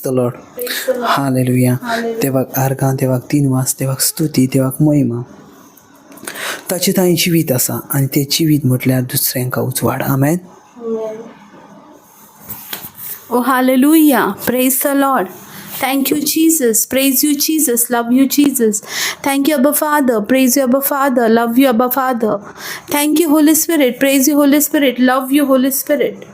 The Lord. Hallelujah. देवाक आर्गां, देवाक दिनवास, देवाक स्तुती, देवाक महिमा. ताचे थंय जिवीत आसा आनी तें जिवीत म्हटल्यार दुसऱ्यांका उजवाड. आमेन. Oh, hallelujah. Praise the Lord. Thank you, Jesus. Praise you, Jesus. Love you, Jesus. Thank you, Abba Father. Praise you, Abba Father. Love you, Abba Father. Thank you, Holy Spirit. Praise you, Holy Spirit. Love you, Holy Spirit.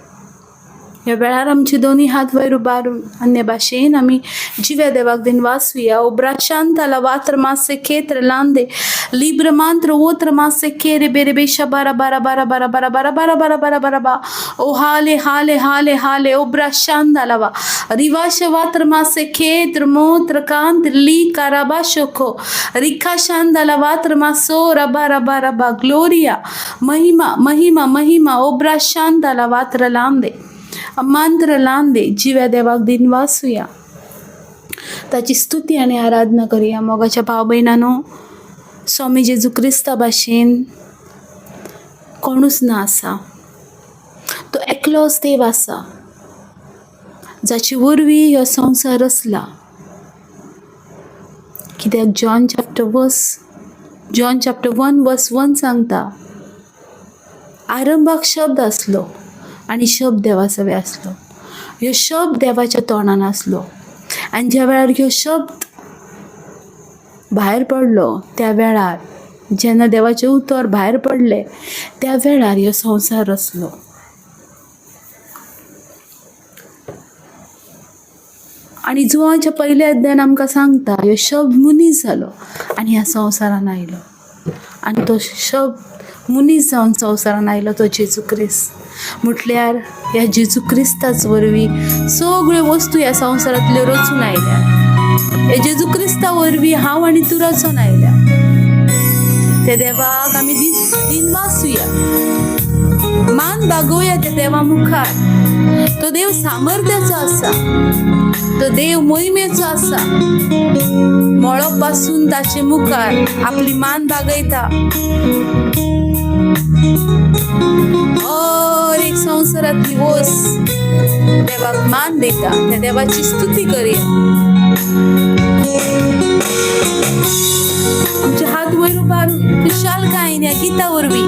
ह्या वेळार आमचे दोनी हात वयर उबारून अन्य भाशेन आमी जिव्या देवाक दिनवासुया. ओब्राशांत वात्र मासे खेत्र लांदे लिब्र मांत्र ओत्र मासे केरे बेरे बेशा बारा बारा बारा बारा बारा बारा बारा बारा बारा बारा बा ओ हाले हाले हाले हाले ओब्राशांत लावा रिवाश वात्र मासे खेत्र मोत्र कांत ली काराबा शोको रिखा शांदाला वात्र मासो रबा रबा रबा ग्लोरिया महिमा महिमा महिमा ओब्रा शांदाला वात्र लांदे मंत्र लांदे. जिव्या देवाक दिनवासुया, ताची स्तुती आनी आराधना करुया. मोगाच्या भाव भयणानो, स्वामी जेजू क्रिस्ता भाशेन कोणूच ना आसा. तो एकलोच देव आसा जाचे वरवीं हो संवसार रचला. कित्याक John chapter 1 verse 1 सांगता, आरंभाक शब्द आसलो आनी शब्द देवा सवें आसलो. ह्यो शब्द देवाच्या तोंडान आसलो आनी ज्या वेळार ह्यो शब्द भायर पडलो त्या वेळार, जेन्ना देवाचें उतर भायर पडलें त्या वेळार ह्यो संवसार रचलो. आनी जुवाच्या पयल्या अध्यायान आमकां सांगता, ह्यो शब्द मनीस जालो आनी ह्या संवसारान आयलो आनी तो शब्द मनीस जावन संवसारान आयलो तो जेजू क्रिस्त. म्हटल्यार ह्या जेजू क्रिस्ताच वरवीं सगळ्यो वस्तू ह्या संवसारांतल्यो रचून आयल्या. ह्या जेजू क्रिस्ता वरवीं हांव आनी तूं रचून आयल्या. त्या देवाक आमी दिनवासुया, मान बागोवया त्या देवा मुखार. तो देव सामर्थ्याचो आसा, तो देव मोहिमेचो आसा. मळब पासून ताचे मुखार आपली मान बागयता. हर एक संवसारांतली वस देवाक मान दिता. त्या देवाची स्तुती करूया. आमचे हात वयर उबारून खुशालकायेन ह्या गिता वरवीं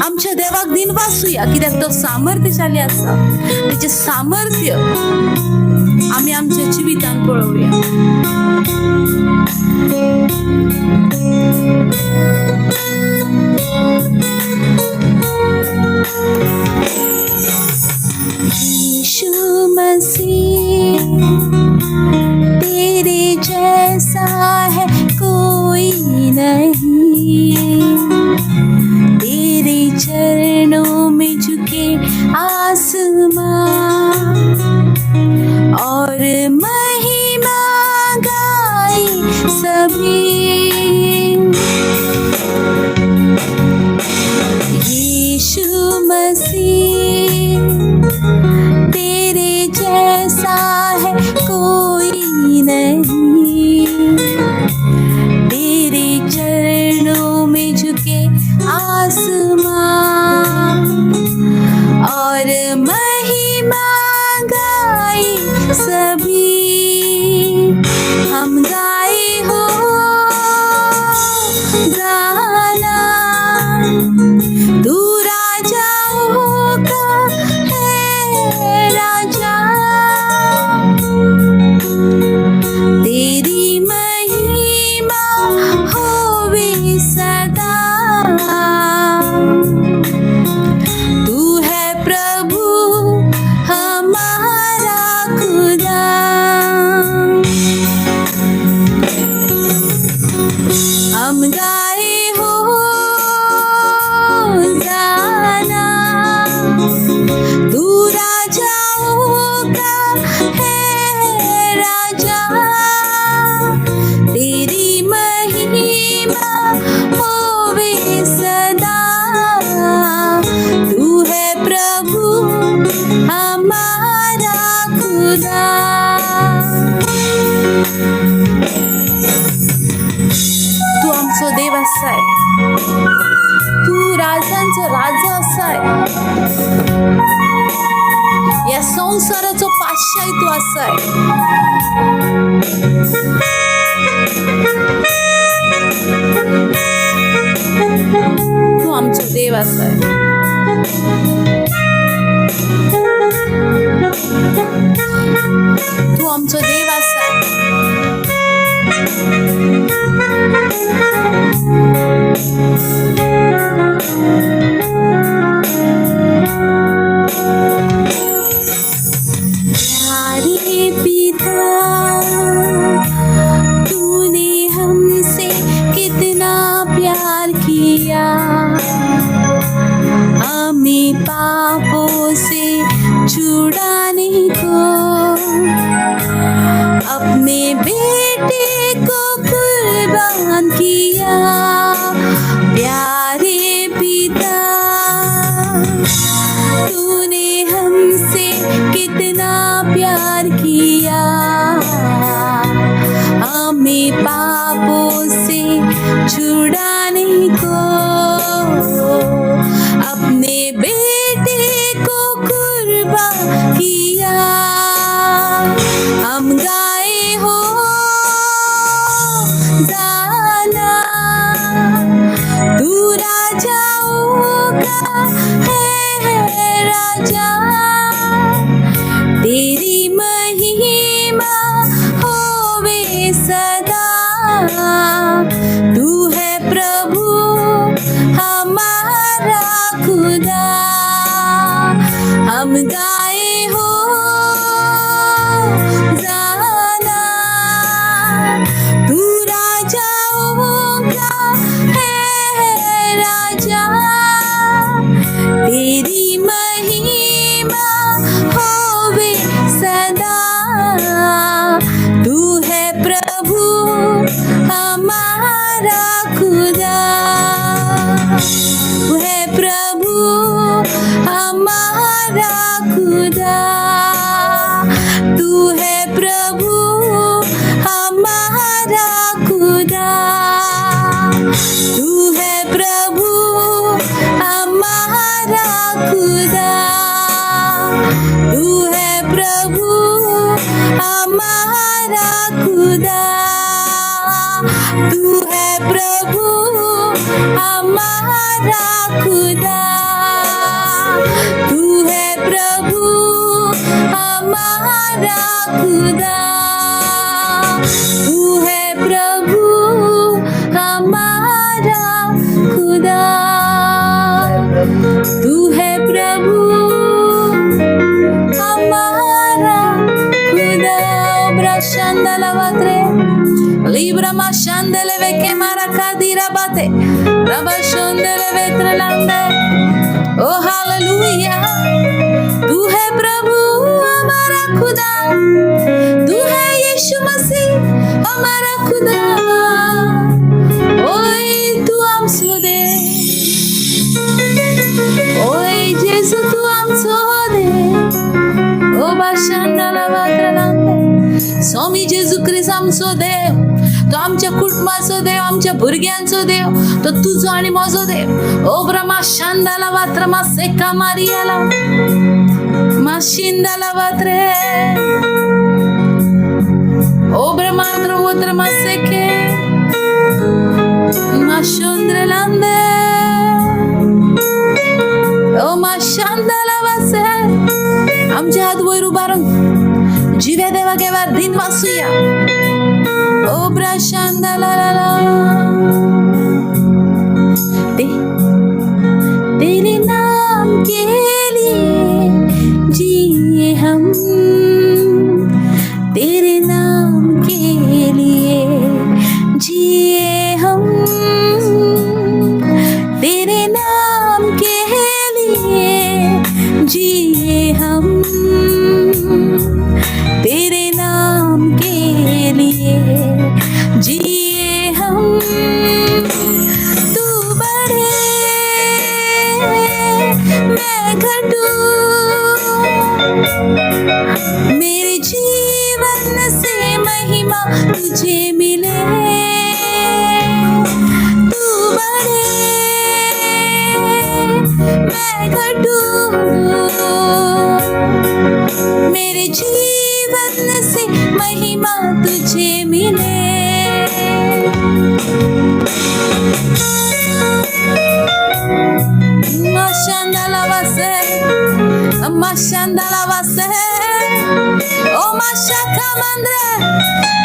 आमच्या देवाक दिनवासुया, कित्याक तो सामर्थ्यशाली आसा. तेचें सामर्थ्य आमी आमच्या जिवितान पळोवया. यीशु मसीह तेरे जैसा है कोई नहीं, तेरे चरणों में झुके आसमां और महिमा गाए सभी। यीशु मसीह तेरे जैसा है कोई नहीं, तेरे चरणों में झुके आसमां और महिमा गाए सभी। हम गाए हो गाना, तू राजाओं का है राजा, तेरी महिमा होवे सदा। तू है प्रभु हमारा खुदा। हम गाए हो गाना, तू राजाओं का है राजा, तेरी महिमा होवे सदा। तू है प्रभु हमारा खुदा। तूं आमचो देव आसाय, तूं राजांचो राजा आसाय, ह्या संवसाराचो पातशाय तूं आसाय. आमचो देव आसा. प्यारे पिता, तूने हमसे कितना प्यार किया, हमें पापों से छुड़ाने को अपने बेटे को कुर्बान किया। प्यारे पिता, तूने हमसे कितना प्यार किया, हमें पापों से छुड़ाने को अपने बेटे को कुर्बान किया। हम गाए होज़ाना, तू राजाओं का है राजा, तेरी महिमा होवे सदा, तू है प्रभु हमारा खुदा। हम गाए होज़ाना, तू राजाओं का है राजा, तेरी महिमा होवे सदा, तू है प्रभु हमारा खुदा, तू है प्रभु हमारा खुदा, तू है प्रभु हमारा खुदा, तू है प्रभु हमारा खुदा, तू है प्रभु हमारा खुदा, तू है प्रभु हमारा खुदा, तू है प्रभु हमारा खुदा, तू है प्रभु हमारा खुदा, तू है प्रभु हमारा खुदा। Brashandala Libra mashandele veke marakadira bate Rabashondele vetrelande. Oh hallelujah, तू है प्रभु हमारा खुदा, तू है यीशु मसीह हमारा खुदा। ओए तू आमचो देव, ओए जेजू तू आमचो देव। ओ बाशांडाला वात्रलांदे. स्वामी जेजू क्रिस्त आमचो देव, तो आमच्या कुटुंबाचो देव, आमच्या भुरग्यांचो देव, तो तुजो आनी म्हजो देव. ओ ब्रह्मा शांदाला वात्र मा सेका मारियाला माशिंदाला वात्रे. ओ ब्रह्मांद्र ओत्र मा सेके माशोंद्रलांदे. ओ माशांदाला वासे. आमच्या हात वयर उबारून जिव्या देवा घेवार दिन वाचूया. ओ ब्राशांदाला ला ला. तेरे नाम के लिए जिए हम, तेरे नाम के लिए जिए हम, तेरे नाम के लिए जिए हम, तेरे नाम के लिए जिए हम। तू बढ़े मैं घटूं, मेरे जीवन से महिमा तुझे मिले। तू बढ़े मैं घटूं, मेरे जीवन से महिमा तुझे मिले। Mashandala vase, Mashandala vase, O mashaka. Mandre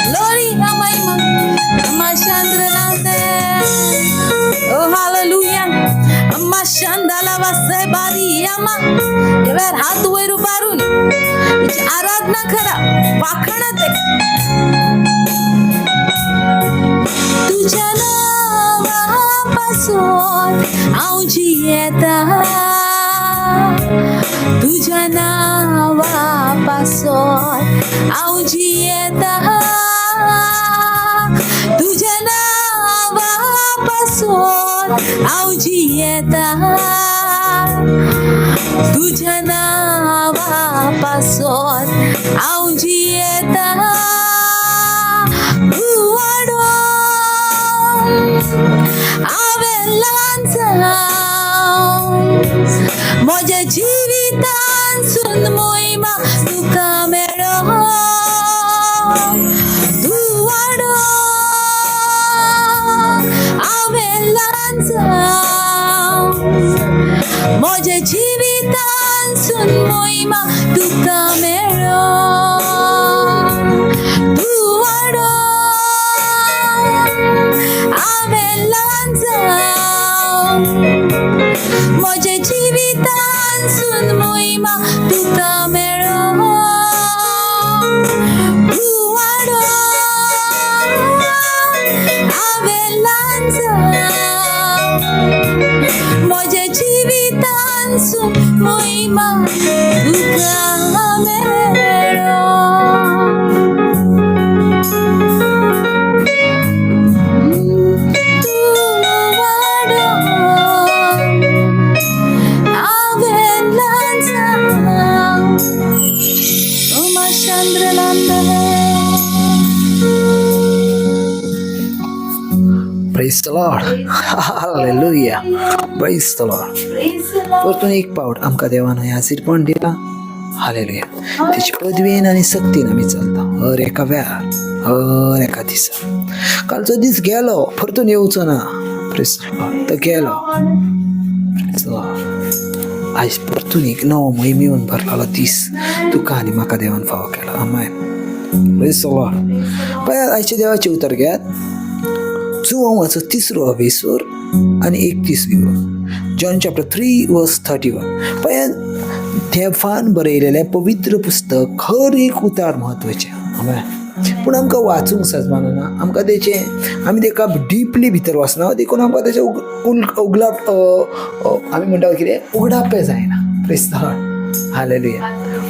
Glory Amaima Amashandrelande. Oh hallelujah. Amashandala vase बारी अमा. एवर हात वयर उबारून तिची आराधना करा. वाखाणा ते तुझ्या नांवापासून हांव जियेता, तुझ्या नांवापासून हांव जियेता, तुझ्या नांवापासून हांव जियेता, तुझ्या नांवापासून हांव जियेता. तूं वाडोवन हांवें ल्हान जावं म्हज्या जिवितांसून मोहिमा तुका मेळो. तूं वाडोवन हांवें ल्हान जावं म्हज्या जिवितांसून मोहिमा तुका मेळो. तूं वाडोवन हांवें ल्हान जावं म्हज्या जिवितांसून मोहिमा तुका मेळो. तूं वाडोवन हांवें ल्हान जावं म्हज्या जिवितांसून मोहिमा तुका मेळो. तूं वाडोवन हांवें ल्हान जावं. Umashandrelande. Praise the Lord. Hallelujah. Praise the Lord. Praise the Lord. परतून एक पावट आमकां देवान हें हाजीरपण दिलां. हालेलुया. तेची पदवेन आनी सक्तीन आमी चलता हर एका वेळार, हर एका दिसा. कालचो दीस गेलो, परतून येवचो ना. Praise the Lord. तो गेलो. Praise the Lord. आयज परतून एक नवो मोहिमेवन भरलेलो दीस तुका आनी म्हाका देवान फावो केला. आमेन. Praise the Lord. पळयात आयच्या देवाचें उतर घेयात. जुवांवाचो तिसरो अभेसूर आनी 31 विवर. John chapter 3 verse 31. पळयात देवान बरयलेलें पवित्र पुस्तक हर एक उतार म्हत्वाचें. आमेन. पूण आमकां वाचूंक सजमाना, आमकां तेचें आमी तेका डिपली भितर वचना, देखून आमकां तेचें उगलाप आमी म्हणटा कितें उगडापें जायना. Praise the Lord. Hallelujah.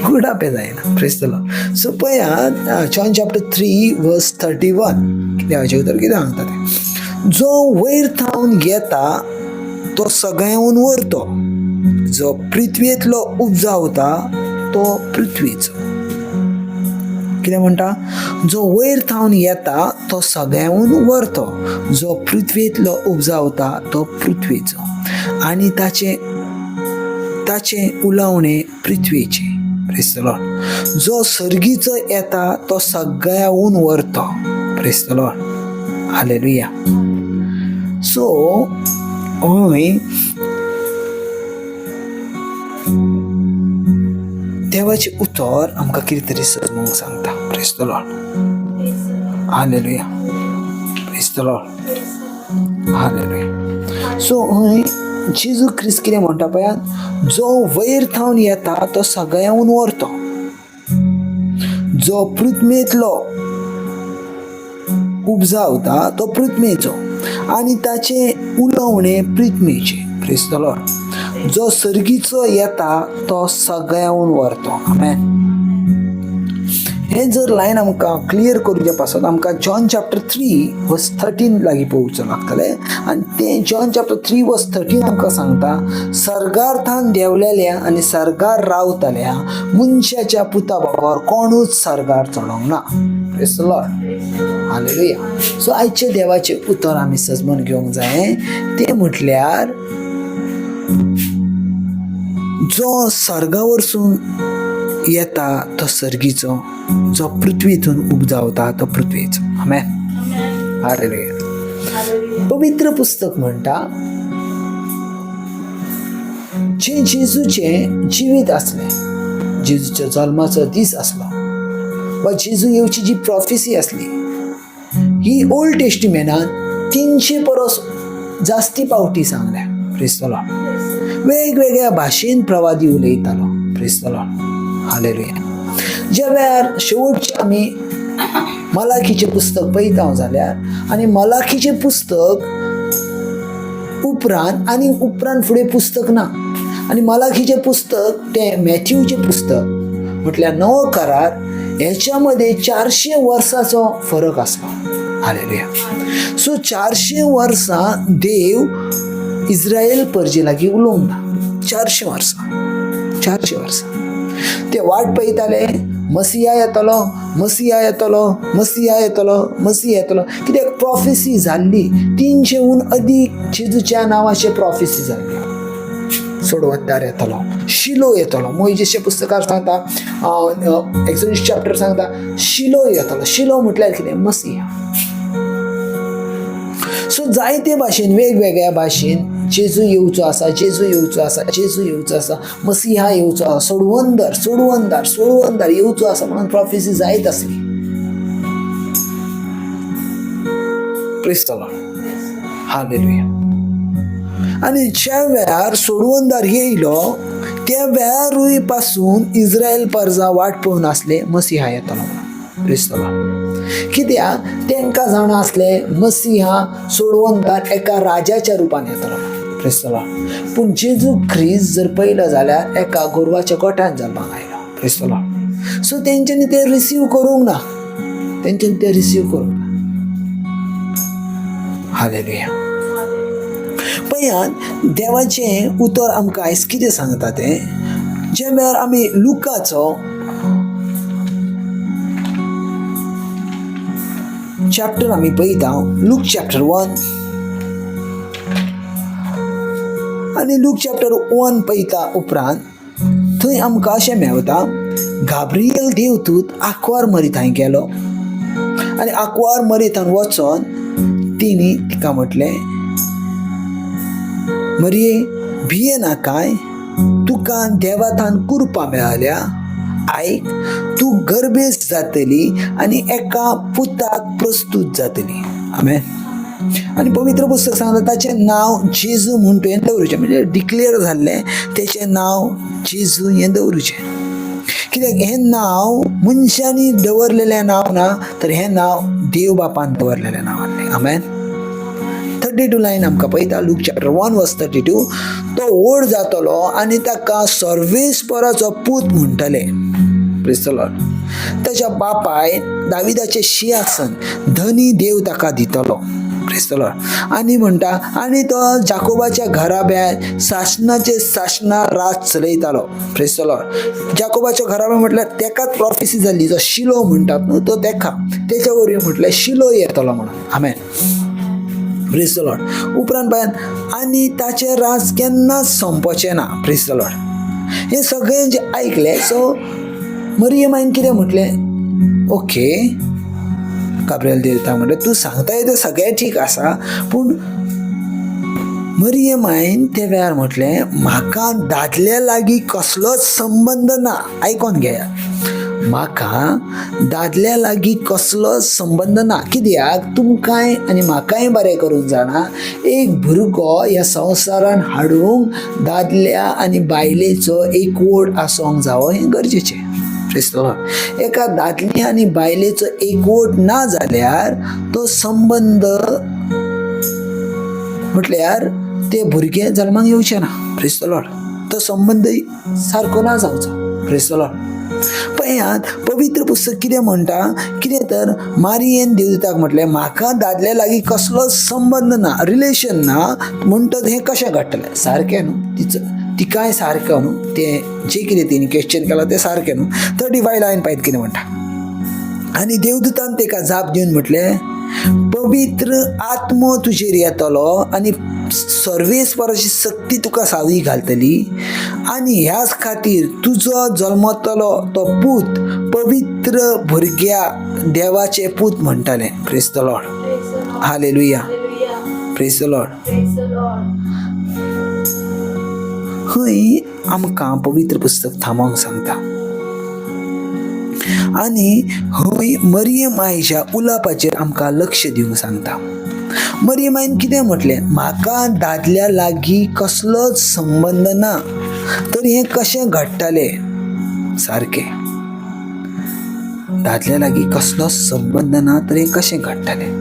उगडापें जायना. Praise the Lord. So पळयात John chapter 3 verse 31. देवाचें उतर कितें सांगता तें, जो वयर थावन येता तो सगळ्याहून वरतो, जो पृथ्वेंतलो उपजावता तो पृथ्वीचो. कितें म्हणटा, जो वयर थावन येता तो सगळ्याहून वरतो, जो पृथ्वेंतलो उपजावता तो पृथ्वीचो, आनी ताचें ताचें उलोवणें पृथ्वीचें. Praise the Lord. जो सर्गीचो येता तो सगळ्याहून वरतो. Praise the Lord. Hallelujah. So हय देवाचें उतर आमकां कितें तरी सजमूंक सांगता. Praise the Lord. Hallelujah. Praise the Lord. Hallelujah. So हय जेजू क्रिस्त कितें म्हणटा पळयात, जो वयर थावन येता तो सगळ्याहून वरतो, जो पृथ्वेंतलो उपजावता तो पृथ्वेचो, आनी ताचें उलोवणें पृथ्वीचें. Praise the Lord. जो सर्गीचो येता तो सगळ्याहून वरतो. आमेन. हें जर लायन आमकां क्लियर करूचे पासत आमकां John chapter 3 verse 13 लागीं पळोवचें लागतलें. आनी तें John chapter 3 verse 13 आमकां सांगता, सर्गार थावन देंवलेल्या आनी सर्गार रावतल्या मनशाच्या पुता बगर कोणूच सर्गार चडोंक ना. Praise the Lord. Hallelujah. So आयचें देवाचें उतर आमी सजमन घेवंक जाय तें म्हटल्यार, जो सर्गा वरसून येता तो सर्गीचो, जो पृथ्वीतून उपजावता तो पृथ्वीचो. आमेन. हालेलुया. पवित्र पुस्तक म्हणटा, जें जेजूचें जिवीत आसलें, जेजूच्या जल्माचो दीस आसलो, वा जेजू येवची जी प्रॉफिसी आसली ही ओल्ड टेस्टिमेनान 300 परस जास्ती पावटी सांगल्या. प्रेज the Lord. वेगवेगळ्या भाशेन प्रवादी उलयतालो. Praise the Lord. हालेलुया. ज्या वेळार शेवटचे आमी मलाखीचें पुस्तक पळयता जाल्यार आनी मलाखीचें पुस्तक उपरांत आनी उपरांत फुडें पुस्तक ना आनी मलाखीचें पुस्तक तें मॅथ्यूचें पुस्तक म्हटल्यार नवो करार हेच्या मदें 400 वर्साचो फरक आसलो. हालेलुया. सो 400 वर्सां देव इस्रायल परजे लागीं उलोवंक ना. 400 वर्सां, 400 वर्सां ते वाट पळयताले, मसिया येतलो, मसिया येतलो, मसिया येतलो, मसिया येतलो. कित्याक प्रॉफेसी जाल्ली 300 अदीक जेजूच्या नांवाचे प्रॉफेसी जाल्ली. सोडवंदार येतलो, शिलो येतलो. मोयजेच्या पुस्तकार सांगता, एक्सोडस चॅप्टर सांगता, शिलो येतलो. शिलो म्हटल्यार कितें? मसिया. सो जायते भाशेन, वेगवेगळ्या भाशेन जेजू येवचो आसा, जेजू येवचो आसा, जेजू येवचो आसा, मसिहा येवचो आसा, सोडवंदर, सोडवंदार, सोडवंदार येवचो आसा म्हणून प्रॉफेसी जायत आसली. Praise the Lord. हालेलुया. आनी ज्या वेळार सोडवंदार येयलो त्या वेळारूय पासून इस्रायल परजा वाट पळोवन आसले मसिहा येतलो म्हणून. Praise the Lord. कित्याक तांकां जाणा आसलें मसिहा सोडवंदार एका राजाच्या रुपान येतलो. Praise the Lord. पूण जेजू ख्रिस्त जर पळयलो जाल्यार एका गोरवाच्या गोठ्यान जल्माक आयलो. Praise the Lord. सो तेंच्यांनी तें रिसीव करूंक ना, तेंच्यांनी तें रिसीव करूंक ना. हालेलुया. पळयात देवाचें उतर आमकां आयज कितें सांगता तें, जे वेळार आमी लुकाचो चॅप्टर आमी पळयता, लूक चॅप्टर 1 आनी लूक चॅप्टर 1 पळयता उपरांत थंय आमकां अशें मेवता, गाब्रियल देवदूत आंकवार मरी थंय गेलो आनी आंकवार मरी थंय वचोन तिणी तिका म्हटलें, मरये भिये नाकाय, तुका देवाथान कुरपा मेळ्ळ्या, आयक तूं गर्भेस्त जातली आनी एका पुताक प्रस्तूत जातली. आमेन. आनी पवित्र पुस्तक सांगता ताचें नांव जेजू म्हूण तुवें दवरुचें, म्हणजे डिक्लेर जाल्लें तेचें नांव जेजू हें दवरुचें. कित्याक हें नांव मनशांनी दवरलेलें नांव ना, तर हें नांव देव बापान दवरलेलें नांव आसलें. आमेन. 32 लायन आमकां पळयता, लूक चॅप्टर 1 वर्स 32, तो व्हड जातलो आनी ताका सर्वेस्पराचो पूत म्हणटले. Praise the Lord. ताच्या बापाय दाविदाचें शिंहासन धनी देव ताका दितलो. Praise the Lord. आनी म्हणटा आनी तो जाकोबाच्या घराब्यांत सासणाचे सासणा राज चलयतालो. Praise the Lord. जाकोबाच्या घराब्या म्हटल्यार तेकाच प्रॉफेसी जाल्ली, जो शिलो म्हणटात न्हू तो तेका, तेच्या वरवीं म्हटल्यार शिलो येतलो म्हणून. आमेन. Praise the Lord. उपरांत पळयात आनी ताचें राज केन्नाच सोंपचें ना. Praise the Lord. हें सगळें जें आयकलें, सो मरियमायन कितें म्हटलें, ओके गाब्रियल देवता म्हटलें तूं सांगताय तें सगळें ठीक आसा, पूण मरियमायन त्या वेळार म्हटलें म्हाका दादल्या लागीं कसलोच संबंद ना. आयकोन घेयात, म्हाका दादल्या लागीं कसलोच संबंद ना. कित्याक तुमकांय आनी म्हाकाय बरें करून जाणा, एक भुरगो ह्या संवसारान हाडूंक दादल्या आनी बायलेचो एकवट आसूंक जावो हें गरजेचें. Praise the Lord. एका दादल्या आनी बायलेचो एकवट ना जाल्यार तो संबंद म्हटल्यार ते भुरगें जल्माक येवचें ना. Praise the Lord. तो संबंद सारको ना जावचो. Praise the Lord. पळयात पवित्र पुस्तक कितें म्हणटा, कितें तर मारियेन देवदूताक म्हटलें म्हाका दादल्या लागीं कसलोच संबंद ना, रिलेशन ना, म्हणटच हें कशें घडटलें? सारकें न्हू, तिचो तिकाय सारकें न्हू, तें जें कितें तिणें क्वेश्चन केलां तें सारकें न्हू. 35 लायन पळयत कितें म्हणटा, आनी देवदूतान ताका जाप दिवन म्हटलें पवित्र आत्मो तुजेर येतलो आनी सर्वेस्पराची शक्ती तुका सावळी घालतली आनी ह्याच खातीर तुजो जल्मतलो तो पूत पवित्र भुरग्या देवाचे पूत म्हणटले. Praise the Lord. Hallelujah. Praise the Lord. हय आमकां पवित्र पुस्तक थांबोवंक सांगता. आनी हय मरियम आयच्या उलापाचेर आमकां लक्ष दिवंक सांगता. मरियम आईन कितें म्हटलें, म्हाका दादल्या लागीं कसलोच संबंद ना, तर हें कशें घडटलें? सारकें, दादल्या लागीं कसलोच संबंद ना तर हें कशें घडटलें?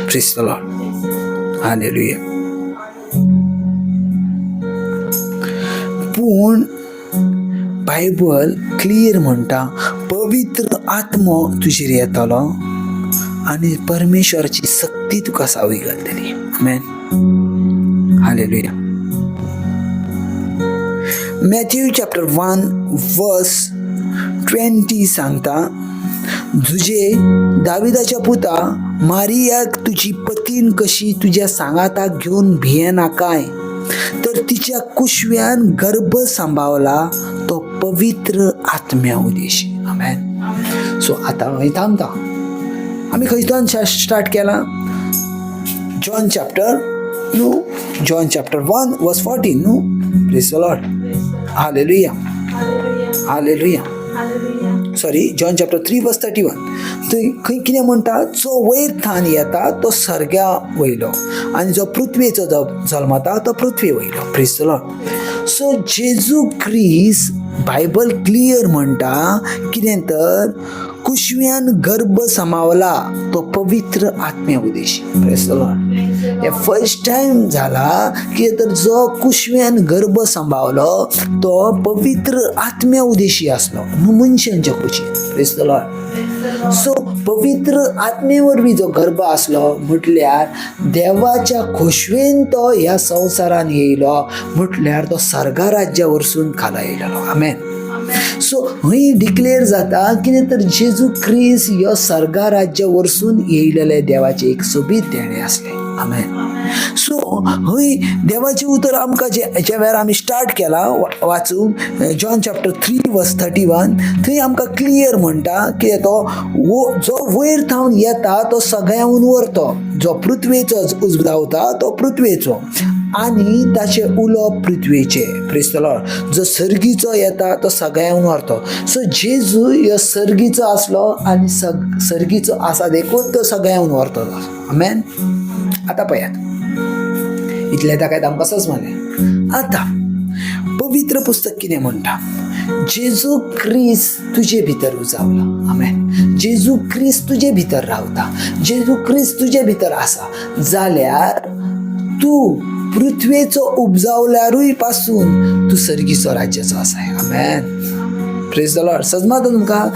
Praise the Lord. Hallelujah. पूण बायबल क्लियर म्हणटा, पवित्र आत्मो तुजेर येतलो आनी परमेश्वराची सक्ती तुका सावळी घालतली. आमेन. Hallelujah. Matthew chapter 1 verse 20 सांगता, तुजे दाविदाच्या पुता मारियाक तुजी पतीन कशी तुज्या सांगाताक घेवन भियेनाकाय, तर तिच्या कुशव्यान गर्भ सांबावला तो पवित्र आत्म्या उदेशी. आमेन. सो आतां हय थांबता. आमी खंयच्यान स्टार्ट केला? जॉन चॅप्टर न्हू, John chapter 1 verse 14 न्हू. Praise the Lord. Hallelujah. Hallelujah. Sorry, John chapter 3 verse 31. थंय खंय कितें म्हणटा, जो वयर थान येता तो सर्गा वयलो आनी जो पृथ्वेचो जो जल्मता तो पृथ्वे वयलो. Praise the Lord. So जेजू क्रिस्त बायबल क्लियर म्हणटा कितें तर कुशव्यान गर्भ समावला तो पवित्र आत्म्या उदेशी. Praise the Lord. हे फर्स्ट टायम जाला की तर जो कुशव्यान गर्भ सांबावलो तो पवित्र आत्म्या उदेशी आसलो, न्हू मनशांच्या कुशीन. Praise the Lord. सो पवित्र आत्मे वरवीं जो गर्भ आसलो म्हटल्यार देवाच्या खोशवेन तो ह्या संवसारान येयलो, म्हटल्यार तो सर्गा राज्या वरसून खाला येयलेलो. आमेन. सो हय डिक्लेअर जाता कितें तर जेजू क्रिस्त ह्यो सर्गा राज्या वरसून येयलेले देवाचें एक सोबीत देणें आसलें. आमेन. सो हय देवाचें उतर आमकां जे ज्या वेळार आमी स्टार्ट केला वाचूंक John chapter 3 verse 31, थंय आमकां क्लियर म्हणटा की तो जो वयर थावन येता तो सगळ्याहून वरतो, जो पृथ्वेचो उजगावता तो पृथ्वेचो आनी ताचें उलोवप पृथ्वेचें. Praise the Lord. जो सर्गीचो येता तो सगळ्याहून वरतो. सो जेजू ह्यो सर्गीचो आसलो आनी सर्गीचो आसा देखून तो सगळ्याहून वरतो. आमेन. आतां पळयात, इतलें ताका आमकां सजमलें. आतां पवित्र पुस्तक कितें म्हणटा, जेजू क्रिस्त तुजे भितर उजावला. आमेन. जेजू क्रिस्त तुजे भितर रावता, जेजू क्रिस्त तुजे भितर आसा जाल्यार तूं पृथ्वेचो उपजावल्यारूय पासून तूं सर्गीचो राज्याचो आसाय. आमेन. Praise the Lord. सजमाता तुमकां?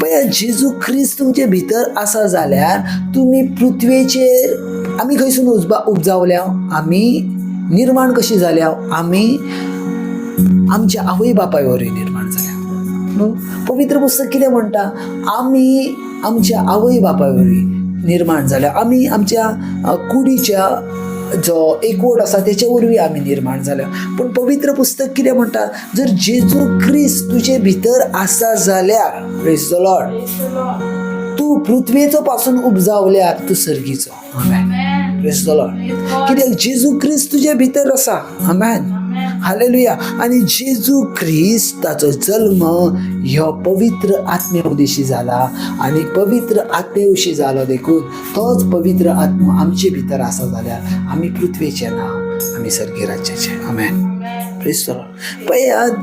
पळया, जेजू क्रिस्त तुमचे भितर आसा जाल्यार तुमी पृथ्वेचेर आमी खंयसून उपजावल्या, आमी निर्माण कशी जाल्या, आमी आमच्या आवय बापाय वरवीं निर्माण जाल्या न्हू. पवित्र पुस्तक कितें म्हणटा, आमी आमच्या आवय बापाय वरवीं निर्माण जाल्या, आमी आमच्या कुडीच्या जो एकवट आसा तेचे वरवीं आमी निर्माण जाल्या. पूण पवित्र पुस्तक कितें म्हणटा, जर जेजू क्रिस्त तुजे भितर आसा जाल्यार, प्रेज the Lord, तूं पृथ्वेचो पासून उपजावल्यार तूं सर्गीचो. आमेन. Praise the Lord. कित्याक जेजू क्रिस्त तुजे भितर आसा. आमेन. हालेलुया. आनी जेजू क्रिस्त ताचो जल्म ह्यो पवित्र आत्मे उदेशी जाला आनी पवित्र आत्मे विशीं जालो देखून तोच पवित्र आत्मो आमचे भितर आसा जाल्यार आमी पृथ्वेचे ना, आमी सर्गी राज्याचे. आमेन. Praise the Lord. पळयात,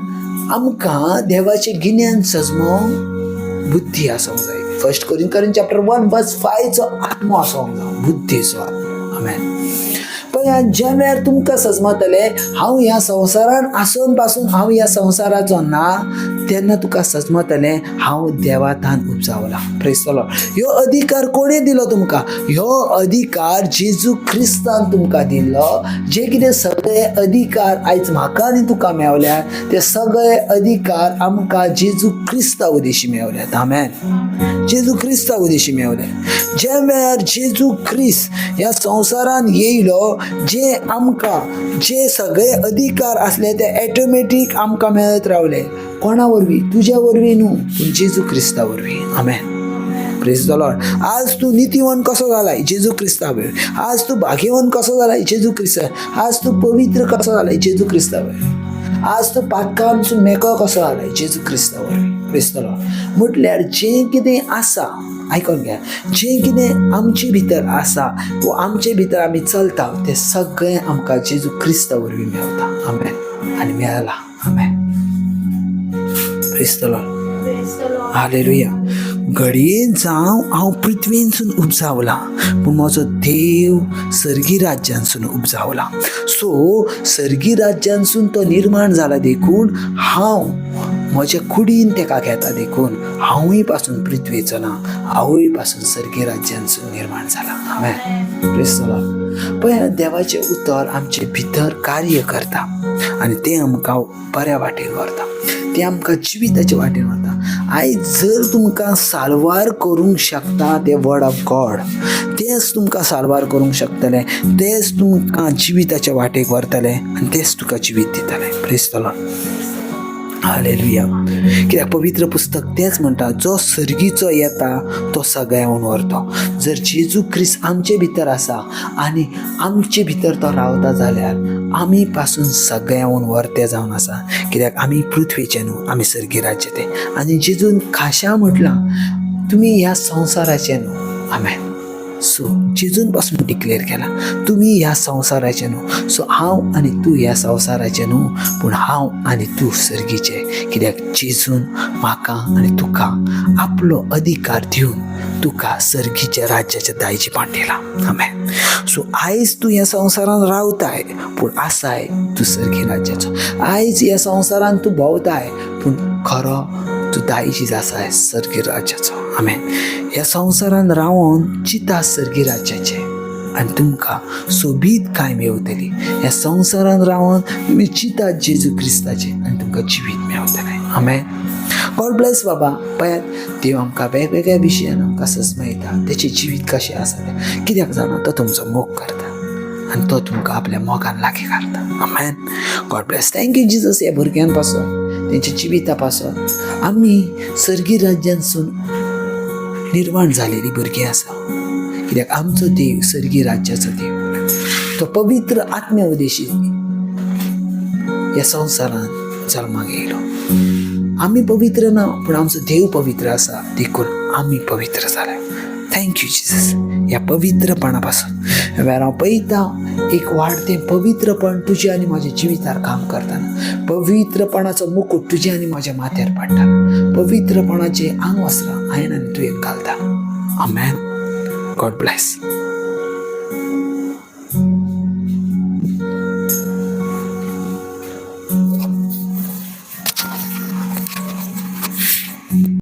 आमकां देवाचें गिन्यान सजमोंक बुद्धी आसूंक जाय. फर्स्ट कोरिंथियन चॅप्टर 1 वर्स 5 आत्मो आसूंक जाय, बुद्धीचो आत्मो. आमेन. पळयात, ज्या वेळार तुमकां सजमतलें हांव ह्या संवसारान आसून पासून हांव ह्या संवसाराचो ना, तेन्ना तुका सजमतलें हांव देवातान उपजावला. Praise the Lord. ह्यो अधिकार कोणें दिलो तुमकां? ह्यो अधिकार जेजू क्रिस्तान तुमकां दिल्लो. जे कितें सगळे अधिकार आयज म्हाका आनी तुका मेवल्यात ते सगळे अधिकार आमकां जेजू क्रिस्ता उदेशी मेवल्यात. आमेन. जेजू क्रिस्ता उदेशी मेवल्यात. ज्या वेळार जेजू क्रिस्त ह्या संवसारान येयलो, जे आमकां जे सगळे अधिकार आसले ते ऑटोमॅटीक आमकां मेळत रावले. कोणा वरवीं? तुज्या वरवीं न्हू, पूण जेजू क्रिस्ता वरवीं. आमेन. Praise the Lord. आज तूं नितीवंत कसो जालाय? जेजू क्रिस्ता वरवीं. आज तूं भाग्यवंत कसो जालाय? जेजू क्रिस्ता. आज तूं पवित्र कसो जालाय? जेजू क्रिस्ता वरवीं. आज तूं पातकांसून मेकळो कसो जालाय? जेजू क्रिस्ता वरवीं. क्रिस्तलो म्हटल्यार जें कितें आसा, आयकोन घे, जें कितें आमचे भितर आसा वो आमचे भितर आमी चलता तें सगळें आमकां जेजू क्रिस्ता वरवीं मेवता. आमेन. आनी मेळ्ळा. आमेन. क्रिस्तलो. हालेलुया. घडये जावं हांव पृथ्वीनसून उपजावला, पूण म्हजो देव सर्गी राज्यांसून उपजावला. सो सर्गी राज्यांसून तो निर्माण जाला देखून हांव म्हज्या कुडीन तेका घेता, देखून हांवूय पासून पृथ्वेचो ना, हांवूय पासून सर्गी राज्यांसून निर्माण जाला. आमेन. क्रिस्तलो. पळय, देवाचें उतर आमचे भितर कार्य करता आनी तें आमकां बऱ्या वाटेन व्हरता, तें आमकां जिविताच्या वाटेन व्हरता. आयज जर तुमकां साल्वार करूंक शकता तें वर्ड ऑफ गॉड, तेंच तुमकां साल्वार करूंक शकतलें, तेंच तुमकां जिविताच्या वाटेक व्हरतलें आनी तेंच तुका जिवीत दितलें. Praise the Lord. Hallelujah. कित्याक पवित्र पुस्तक तेंच म्हणटा, जो सर्गीचो येता तो सगळ्याहून व्हरतो. जर जेजू क्रिस्त आमचे भितर आसा आनी आमचे भितर तो रावता जाल्यार आमी पासून सगळ्याहून व्हरते जावन आसा, कित्याक आमी पृथ्वीचे न्हू, आमी सर्गी राज्य ते. आनी जेजून खाशा म्हटलां, तुमी ह्या संवसाराचे न्हू. आमेन. सो जेजून पासून डिक्लेअर केला, तुमी ह्या संवसाराचे न्हू. सो हांव आनी तूं ह्या संवसाराचे न्हू, पूण हांव आनी तूं सर्गीचे, कित्याक जेजून म्हाका आनी तुका आपलो अधिकार दिवन तुका सर्गीच्या राज्याच्या दायजीपण दिलां. आमेन. सो आयज तूं ह्या संवसारान रावताय, पूण आसाय तूं सर्गी राज्याचो. आयज ह्या संवसारान तूं भोंवताय, पूण खरो तूं दायजी आसाय सर्गी राज्याचो. आमेन. ह्या संवसारान रावन चिंता सर्गी राज्याचें आनी तुमकां सोबीत कांय मेवतली. ह्या संवसारान रावन तुमी चिंता जेजू क्रिस्ताचें आनी तुमकां जिवीत मेवतलें. आमेन. गॉड ब्लेस बाबा. पळयात, देव आमकां वेगवेगळ्या विशयान आमकां सजमयता, तेचें जिवीत कशें आसा तें. कित्याक जाणा, तो तुमचो मोग करता आनी तो तुमकां आपल्या मोगान लागीं काडटा. आमेन. God bless. Thank you Jesus. ह्या भुरग्यां पासून, तेंच्या जिविता पासून आमी सर्गी राज्यांसून निर्माण झालेली भुरगीं आसा, कित्याक आमचो देव सर्गी राज्याचो देव, तो पवित्र आत्म्या उदेशी ह्या संवसारांत जल्माक येयलो. आमी पवित्र ना, पूण आमचो देव पवित्र आसा, देखून आमी पवित्र जाले. Thank you Jesus. ह्या पवित्रपणा पासून वेळार हांव पळयता एक वाडतें पवित्रपण तुजें आनी म्हाज्या जिवितार काम करतना. पवित्रपणाचो मुकूट तुज्या आनी म्हाज्या माथ्यार पडटा. पवित्रपणाचें आंगवस्त्र हांवें आनी तुवें घालता. आमेन. God bless.